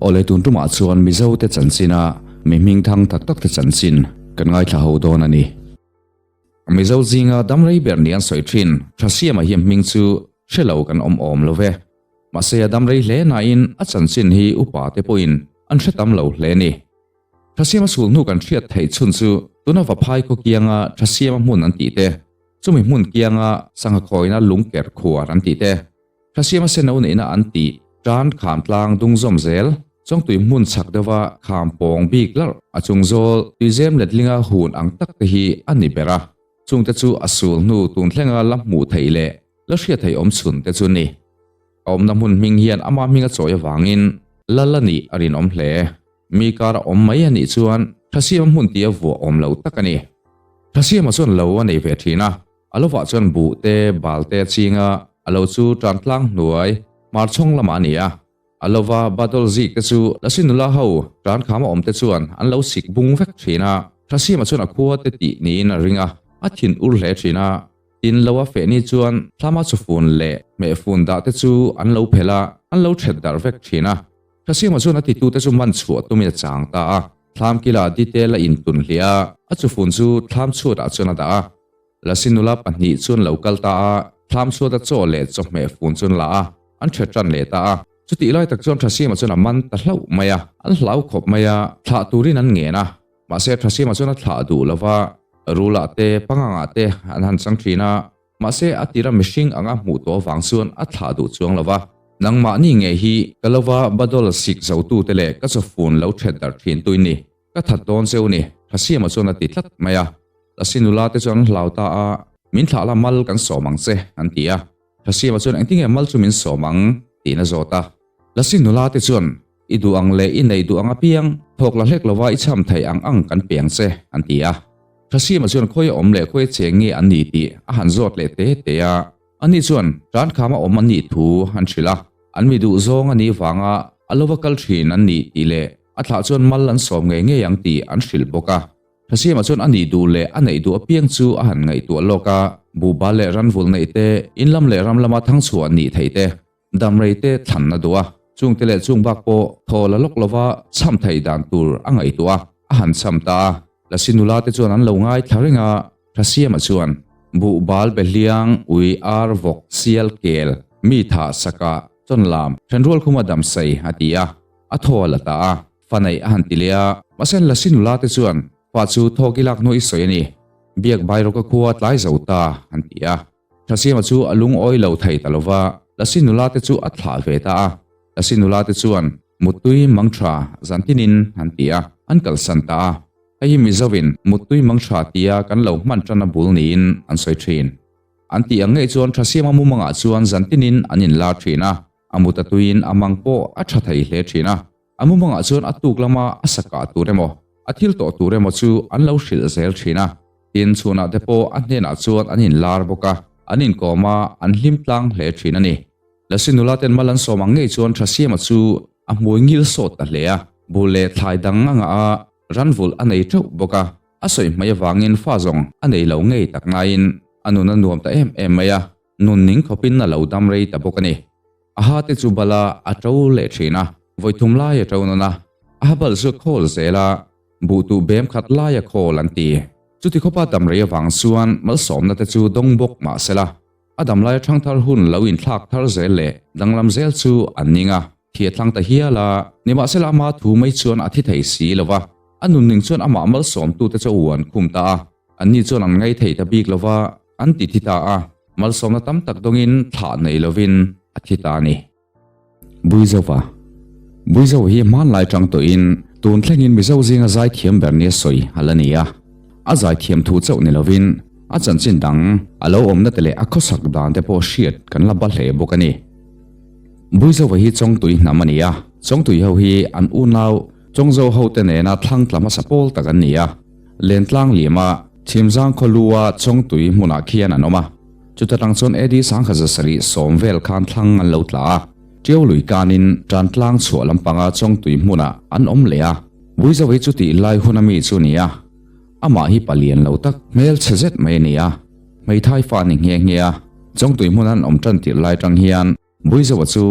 Awle tun tumah chuan Mizo te chanchin a mi hming thang tak tak te chanchin kan ngaithla ho dawn a ni. Mizo zinga dam rei ber ni an sawi thin Thasiama hi hming chu hre lo kan awm awm lo ve. Mahse a dam rei hle nain a chanchin hi upa te pawhin an hre tam lo hle ni. Thasiama sul hnu kan hriat theih chhun chu tuna Vaphai khaw kianga Thasiama hmun an tih te, chumi hmun kianga sangha khawina lungker khuar an tih te, Thasiama seno neihna an tih tan kham tlang dung zawm zel, chawngtui hmun chhak deuha kham pawng bik larh a chung zawl tuizem letlinga hun ang tak te hi a ni ber a, chungte chu a sul hnu tun thlenga la hmuh theih leh la hriat theih awm chhun te chu ni. A awmna hmun hming hian ama hming a chawi avangin lal a nih a rinawm hle. Mi kar a awm mai a nih chuan Thasiama hmun tia vuah awm lo tak a ni. Thasiama chuan lo a nei ve thin a, a lovah chuan buh te, bal te a ching a, a lo chu tan tlang hnuai, hmarchhawng lamah a ni a. A lova badol zik te chu Lasi nula ho tan khama awm te chuan an lo sik bung vek thin a. Thasiama chuan a khua te tih niin a ring a, a thin ur hle thin a. Tin lo a feh ni chuan thlama chufun leh hmehfun dah te chu an lo phelh a, an lo thet darh vek thin a. Thasiama chuan a titute chu man chhuah tumin a chang ta a, thlam kila detail a intun hliah a, a chufun chu thlam chhuatah chuan a dah a. Lasi nula pahnih chuan lo kal ta a, thlam chhuata chaw leh chawhmeh fun chu an la a, an thet tan leh ta a. Chutih lai tak chuan Thasiama chuan a man ta hlauh mai a, an hlau khawp mai a, thlah turin an ngen a. Mahse Thasiama chuan a thlah duh lo va, Rula te, Panganga te an han chang thin a, Mahse, a tira mihring anga hmuh tawh avang chuan a thlah duh chuang lo va. Nangmahni nge hi ka lova badol sik zotute leh ka chawfun lo thet darh thin tui ni. Ka that dawn cheu ni, Thasiama chuan a ti tlat mai a. Lasi nula te chuan an hlau ta a, Min thlah la mal kan sawm ang che, an ti a. Thasiama chuan engtinge mal chu min sawm ang? tiin a zawt a. Lasi nula te chuan I duh ang leh i neih duh ang apiang, thawk la hlek lova i cham theih ang ang kan pe ang che, an ti a. Thasiama chuan khawi a awm leh khawi a cheng nge an ni tih a han zawt leh te te a. Ani chuan Tankhama awm an nih thu an hrilh a, an mi duh zawng a nih vanga a lova kal thin an nih tih leh a thlah chuan mal an sawm ngei ngei ang tih an hrilh bawk a. Thasiama chuan a nih duh leh a neih duh apiang chu a han ngaihtuah lawk a, buhbal leh ranvulh neih te, in lam leh ram lama thangchhuah nih theih te, Damrei te thlan a duh a, chungte leh chung bak pawh thaw la lawk lova cham theih dan tur a ngaihtuah a, a han cham ta a. Lasi nula te chuan an lo ngaithla reng a, Thasiama chuan, Buh bal be hliang, ui, ar, vawk, sial, kel, mi thah, sakah, chawn lam, thenrual khuma dam sei, a ti a, a thaw a la ta a, fa neih a han ti leh a. Mahse Lasi nula te chuan, Fa chu thawk i lak hnuai i sawi a ni, biak Bairawka khua tlai zo ta, an ti a. Thasiama chu a lungawi lo thei ta lova, Lasi nula te chu a thlah ve ta a. Lasi nula te chuan, Muttui mang tha zan tinin an ti a, an kalsan ta a. Hei hi Mizovin Muttui mang tha tia kan lo hman tan a bul niin an sawi thin. An tih ang ngei chuan Thasiama mumangah chuan zan tinin an inlar thin a, a mut a tuiin a mang pawh a tha thei hle thin a. A mumangah chuan a tuk lama a sa kah tur emaw, a thil tawh tur emaw chu an lo hrilh zel thin a. Tin, chhunah te pawh a hnenah chuan an inlar bawk a, an inkawm a, an hlim tlang hle thin a ni. Lasi nula ten mal an sawm ang ngei chuan Thasiama chu a hmui ngil sawt ta hle a, buh leh thlai dang a ngah a, ranvulh a nei teuh bawk a, a sawi hmai avangin fa zawng a nei lo ngei tak naiin a nun a nuam ta em em mai a, nun ning khawpin a lo dam rei ta bawk a ni. A ha te chu bala a to leh thin a, vawi thum lai a to nawn a, a ha bal chu a khawl zel a, buh tuh bem khat lai a khawl an ti. Chuti khawpa dam rei avang chuan malsawmna te chu dawng bawk mah sela, a dam lai thang thar hun lo inthlak thar zel leh danglam zel chu an ning a, thi a thlang ta hial a, nimahsela ama thu mai chuan a thi thei si lo va, a nunning chuan amah malsawmtute chu a uan khum ta a, anni chuan an ngai thei ta bik lo va, an ti thi ta a. Malsawmna tam tak dawngin thlah nei lovin a thi ta a ni. Buizova Buizo hi hmanlai tang tawhin tun thlengin Mizo zinga zaithiam ber nia sawi a la ni a. A zaithiam thu chauh ni lovin a chanchin dang a lo awmna te leh a khawsak dan te pawh hriat kan la ba hle bawk a ni. Buizova hi Chawngtui hnam a ni a, Chawngtui ho hi an unau Chawngzo ho te nena thlang tla hmasa pawl tak an ni a. Lentlang liama Chhimzang khawlua Chawngtui hmunah khian an awm a, chuta tang chuan AD 1770 vel khan thlang an lo tla a, Ṭiau lui kanin Ṭantlang chhuah lampanga Chawngtui hmunah an awm leh a, Buizo hi chutih lai huna mi chu a ni a, amah hi palian lo tak hmel chhe zet mai a ni a, hmeithai fa a ni nghe nghe a, Chawngtui hmuna an awm ṭan tirh lai ṭang hian Buizoa chu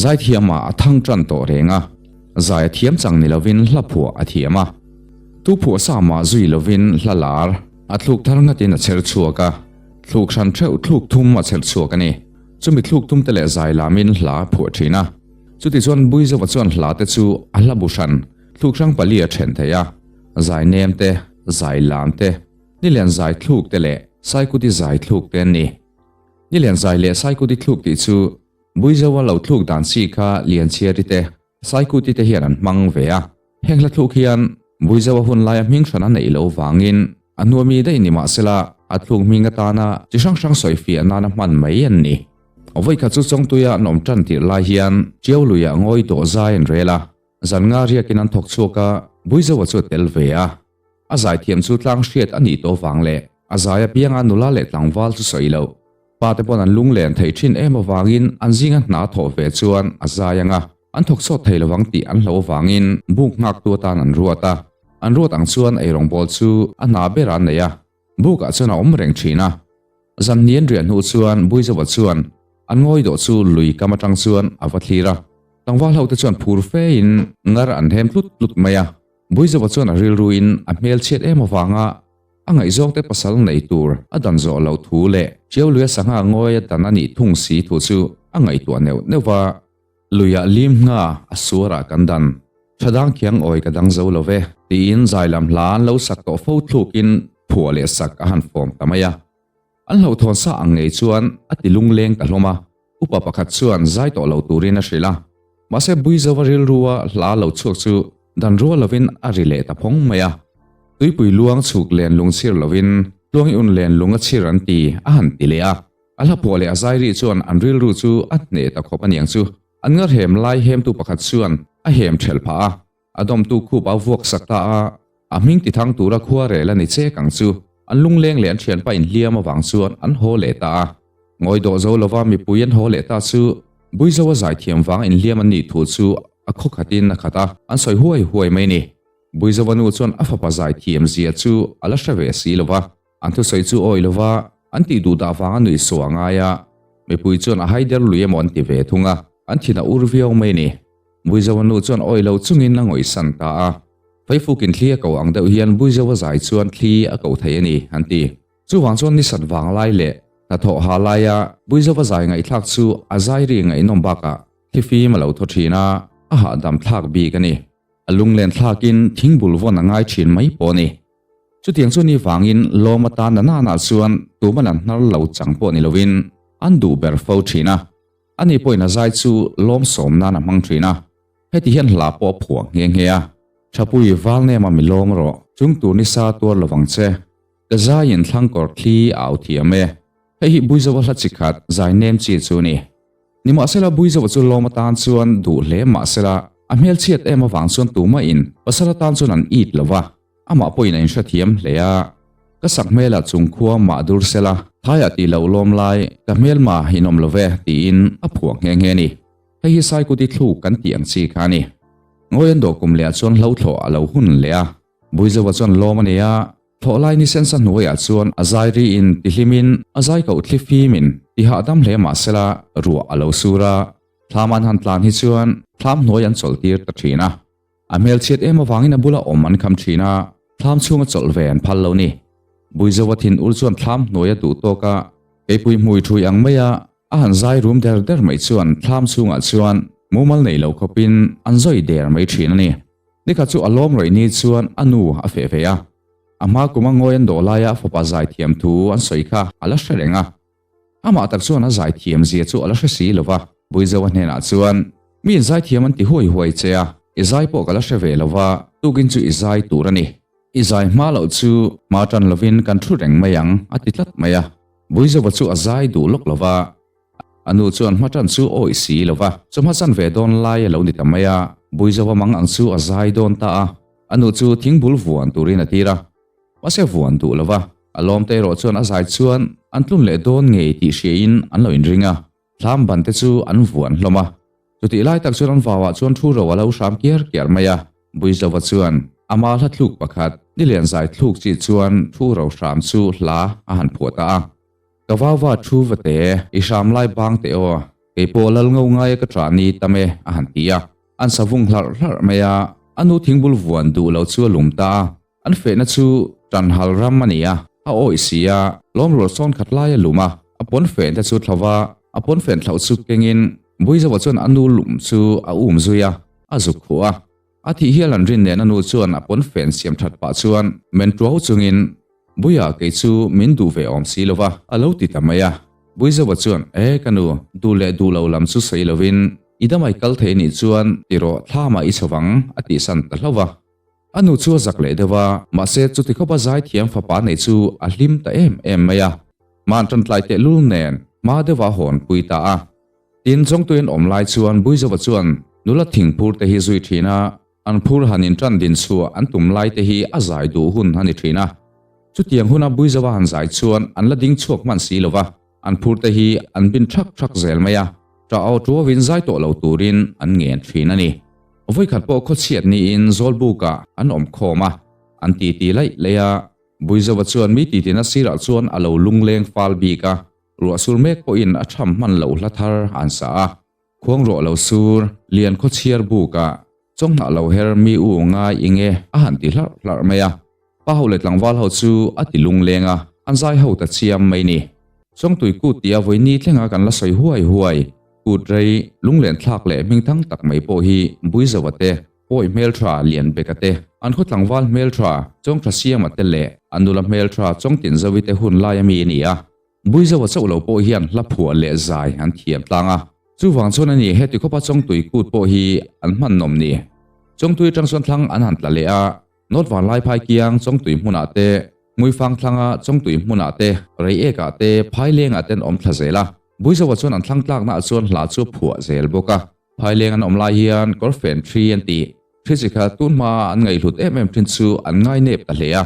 zaithiamah a thang ṭan tawh reng a. Zai a thiam chang ni lovin hla phuah a thiam a. Tu phuah sa mah zui lovin hla lar a thluk thar ngatin a chher chhuak a. Thluk hran theuh thluk thum a chher chhuak a ni. Chumi thluk thum te leh zai lamin hla a phuah thin a. Chutichuan Buizova chuan hla te chu a hla bu hran thluk hrang pali a then thei a. Zai nem te, zai lam te, nilian zai thluk te leh saikuti zai thluk te an ni. Nilian zai leh saikuti thluk tih chu Buizoa lo thluk dan chi kha Lianchhiari te, Saikuti te hian an hmang ve a. Heng hla thluk hian Buizoa hun laia hming hran a neih loh vangin a hnuami daih ni mahsela a thluk hming atana chi hrang hrang sawifiah nana hman mai an ni. Vawikhat chu Chawngtuia an awm tan tirh lai hian Tiau luiah ngawi dawh zai an rel a, zan nga riakin an thawk chhuak a, Buizoa chu a tel ve a. A zaithiam chu tlang hriat a nih tawh vang leh a zai apianga nula leh tlangval chu sawi loh. Pa te pawn an lunglen thei thin em avangin an zinga hna thawh ve chuan a zai ang a, an thawk chhuak thei lovang tih an hlo avangin buk nghaktu atan an ruat a. An ruat ang chuan eirawngbawl chu a hna berah an nei a, bukah chuan a awm reng thin a. Zan hnian riah hnu chuan Buizova chuan an ngawi dawh chu lui kam atang chuan a va thlir a, tlangval ho te chuan phur fein ngar an hem tlut tlut mai a. Buizova chuan a rilruin a hmelchhiat em avanga A ngaihzawng te pasal nei tur a dan zawh loh thu leh Tiauluia sangha ngawi a dan a nih thung si thu chu a ngaihtuah neuh neuh va. Luiah lim nga a suarah kan dan, thadang khiang awi ka dang zo lo ve, tiin zailam hla an lo sak tawh fo thlukin phuah leh sak a han fawm ta mai a. An hlauhthawn sa ang ngei chuan a ti lungleng ta hlawm a, upa pakhat chuan zai tawh lo turin a hrilh a. Mahse Buizova rilrua hla lo chhuak chu dan rual lovin a ri leh ta phawng mai a. Tuipui luang chhuk len lung chhir lovin tluang i un len lung a chhir an ti a han ti leh a. A hla phuah leh a zai ri chuan an rilru chu a hneh ta khawp aniang chu. An ngarhem lai hemtu pakhat chuan a hem thelh phah a. A dawmtu khup a vuak sak ta a, a hming ti thang tura khua rel a ni chek ang chu. An lungleng leh an thianpa inhliam avang chuan an haw leh ta a. Ngawi dawh zo lova mipui an haw leh ta chu Buizoa zaithiam vang inhliam an nih thu chu a khaw khatin a khat a, an sawi huai huai mai ni. Buizova nu chuan a fapa zaithiam zia chu a la hre ve si lova, an thusawi chu awi lova an tih duh dah vanga nuih suah a ngai a, mipui chuan a haider lui emaw an ti ve thung a, an thin a ur viau mai ni. Buizoa nu chuan awi lo chungin a ngawihsan ta a. Feifukin thli a ko ang deuh hian Buizoa zai chuan thli a ko thei a ni, an ti. Chuvang chuan nisat vang lai leh hnathawh ha laia Buizoa zai ngaihthlak chu a zai ri ngaihnawm bakah thlifim a lo thaw thin a, a hahdam thlak bik a ni. A lunglen thlakin thingbul vawn a ngai thin mai pawh a ni. Chutiang chu ni vangin lawm atan na nana chuan tuman an hnar lo chang pawh ni lovin an duh ber fo thin a. Ani pawhin a zai chu lawmsawm nan a hmang thin a, heti hian hla pawh a phuah nghe nghe a. Thapui val nem a mi lawm rawh, chung tur nisa tuar lovang che. Ka zaiin thlangkawr thli a au thiam e. Hei hi Buizova hla chi khat zai nem chi chu a ni. Nimahsela Buizova chu lawm atan chuan duh hle mahsela a hmelchhiat em avang chuan tumahin pasal atan chuan an it lo va. Amah pawhin a inhrethiam hle a, Ka sak hmelah chung khua mah dur sela, thaiah tih loh lawm lai ka hmelma in awm lo ve, tiin a phuah nghe nghe a ni. Hei hi Saikuti thluk kan tih ang chi kha a ni. Ngawi an dawh kum lehah chuan hlo thlawh a lo hun leh a, Buizova chuan lawm a nei a, thlawh lai ni sensa hnuaiah chuan a zai riin tihlimin a zai koh thli fimin ti hahdam hle mah sela ruah a lo sur a, thlam an han tlan hi chuan thlam hnuai an chawlhtir ta thin a. A hmelchhiat em avangin a bula awm an kham thin a, thlam chhunga chawlh ve an phal lo ni. Buizova thin ur chuan thlam hnuai a duh tawk a, keipui hmui thui ang maia a han zai rum der der mai chuan thlam chhungah chuan mumal nei lo khawpin an zawi der mai thin a ni. Nikhat chu a lawm rawih ni chuan a nu a feh ve a, a hma kuma ngawi an dawh laia a fapa zaithiam thu an sawi kha a la hre reng a. Amah tak chuan a zaithiam zia chu a la hre si lo va, Buizoa hnenah chuan, Mi in zaithiam an ti huai huai che a, i zai pawh ka la hre ve lo va, tukin chu i zai tur a ni. I zai hma loh chu hma tan lovin kan thu reng mai ang, a ti tlat mai a. Buizoa chu a zai duh lawk lo va, a nu chuan hma tan chu awih si lo va, chawhma chan ve dawn lai a lo ni ta mai a, Buizoa mang ang chu a zai dawn ta a, a nu chu thingbul vuan turin a tir a. Mahse vuan duh lova, a lawmte erawh chuan a zai chuan an tlun leh dawn ngei tih hriain an lo inring a, thlam ban te chu an vuan hlawm a. Chutih lai tak chuan an vauah chuan thu ro a lo hram kiar kiar mai a, Buizova chuan ama hla thluk pakhat, nilian zai thluk chi chuan thu ro hram chu hla a han phuah ta a. Ka vauva thu va te, i hram lai bang teh aw, kei pawh lal ngo ngaia ka ṭah ni tam e, a han ti a. An sa vung hlarh hlarh mai a, a nu thingbul vuan duh lo chu a lum ta a. An fehna chu Tanhal ram a ni a, a awih si a, lawmrual sawn khat lai a lum a, a pawnfen te chu thlauh a, a pawnfen thlauh chu kengin Buizoa chuan a nu lum chu a um zui a, a zuk khuh a. A thih hial an rin nen a nu chuan a pawnfen siam that pah chuan men tuau chungin, Buia kei chu min duh ve awm si lo va, a lo ti ta mai a. Buizoa chuan, E ka nu, duh leh duh lo lam chu sawi lovin i damai kal thei nih chuan ti rawh thlamah i chho vang, a tihsan ta hlauh va. A nu chu a zak leh deuh a, mahse chuti khawpa zaithiam fapa nei chu a hlim ta em em mai a. Hman ṭantlai tehlul nen hma deuhah a hawn pui ta a. Tin, Chawngtuiin awm lai chuan Buizova chuan nula thing phur te hi zui ṭhin a, an phur han inṭan din chhuah an tum lai te hi a zai duh hun a ni ṭhin a. Chutiang huna Buizova han zai chuan an la ding chhuak hman si lo va, an phur te hi an bin ṭhak ṭhak zel mai a, ṭah aw ṭuauin zai tawh lo turin an ngen ṭhin a ni. Vawikhat pawh khawchhiat niin Zawlbukah an awm khawm a, an titi laih laih a, Buizova chuan mi titina sirah chuan a lo lungleng fal bik a, ruah sur mek pawhin a tham hman loh hla thar an sa a. Khuang ruah lo sur, lian khawchhiar bukah chawnghnah lo her mi u ngai ing e a han ti hlarh hlarh mai a. Pa ho leh tlangval ho chu a ti lungleng a, an zai ho ta chiam mai ni. Chawngtui kut tia vawi ni thlenga kan la sawi huai huai. Kut rei, lunglen thlak leh hmingthang tak mai pawh hi Buizova te, Pawi hmeltha Lianbeka te, an khaw tlangval hmeltha Chawngtha Siama te leh an nula hmeltha Chawngtinzovi te hun lai ami a ni a. Buizova chauh lo pawh hian hla phuah leh zai an thiam tlang a. Chuvang chuan a ni heti khawpa Chawngtui kut pawh hi an hman nawm ni. Chawngtui atang chuan thlang an han tla leh a, North Vanlaiphai kiang Chawngtui hmunah te, Hmuifang thlanga Chawngtui hmunah te, Reiekah te, Phailengah te an awm thla zel a. Buizova chuan an thlang tlaknaah chuan hla chu a phuah zel bawk a. Phaileng an awm lai hian kawrfen thi an tih. Thi chi kha tun hmaa an ngaihhlut em em thin chu an ngainep ta hle a.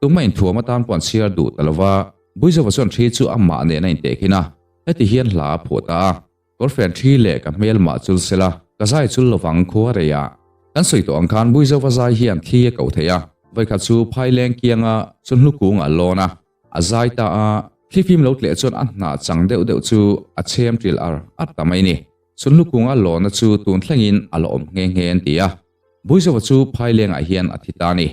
Tumah inthuam atan pawh an chhiar duh ta lo va. Buizova chuan thi chu amah nen a intehkhin a, heti hian hla a phuah ta a. Kawrfen thi leh ka hmel mah chul sela, ka zai chul lovang khua reiah. Kan sawi tawh ang khan Buizova zai hian thli a ko thei a, vawikhat chu Phaileng kianga chunhlu kung a lawn a, a zai ta a, thlifim lo tleh chuan a hnah chang deuh deuh chu a chhem ṭil ar ar ta mai ni. Chunhlu kunga lawnna chu tun thlengin a la awm nghe nghe an ti a, Buizova chu Phailengah hian a thi ta a ni.